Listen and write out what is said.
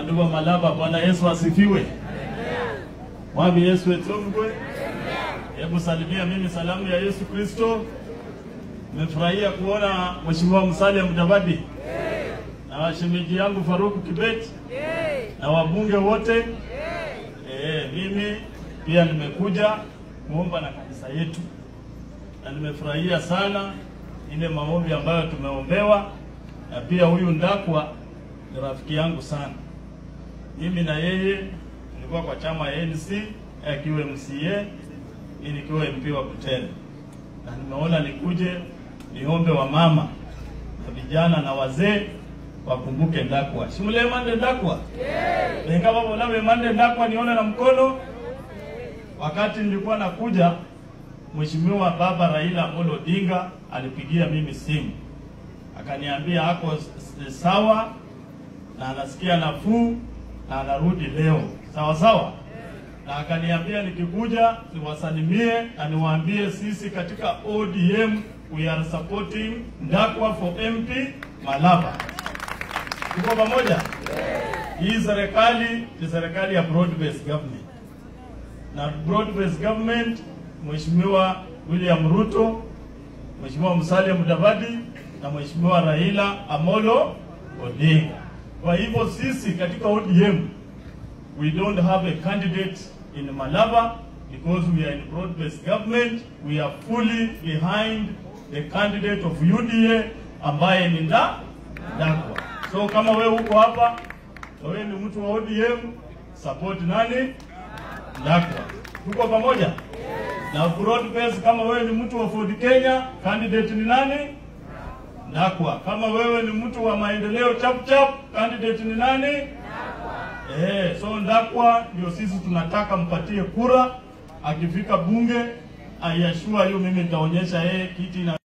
Bandu wa Malava, Bwana Yesu asifiwe. Mwami Yesu etumbwe. Hebu salimia mimi salamu ya Yesu Kristo. Nimefurahia kuona Mheshimiwa Musalia Mudavadi na washemeji yangu Faruku Kibet na wabunge wote. Mimi pia nimekuja kuomba na kanisa yetu, na nimefurahia sana ile maombi ambayo tumeombewa. Na pia huyu Ndakwa ni rafiki yangu sana. Mimi na yeye tulikuwa kwa chama ya ANC, akiwa MCA, mimi nikiwa MP wa Butere. Na nimeona nikuje niombe wa mama na vijana na wazee wakumbuke Ndakwa. Shimule mande Ndakwa. Yeah. Kama mnawe mande Ndakwa nione na mkono. Wakati nilikuwa nakuja, Mheshimiwa Baba Raila Amolo Odinga alipigia mimi simu. Akaniambia ako sawa na anasikia nafuu na anarudi leo. Sawa sawa? Na akaniambia nikikuja niwasalimie na niwaambie sisi katika ODM we are supporting Ndakwa for MP Malava. Tuko pamoja? Hii serikali ni serikali ya broad based government. Na broad based government, Mheshimiwa William Ruto, Mheshimiwa Musalia Mudavadi na Mheshimiwa Raila Amolo Odinga. Kwa hivyo sisi katika ODM we don't have a candidate in Malava because we are in broad-based government. We are fully behind the candidate of UDA ambaye ni Ndakwa. So kama wewe uko hapa, wewe ni mtu wa ODM, support nani? Ndakwa. Tuko pamoja? Na broad-based, kama wewe ni mtu wa Ford Kenya, candidate ni nani? Ndakwa. Kama wewe ni mtu wa maendeleo chap chap, candidate ni nani? So Ndakwa ndio sisi tunataka mpatie kura. Akifika bunge, I assure you mimi nitaonyesha yeye kiti na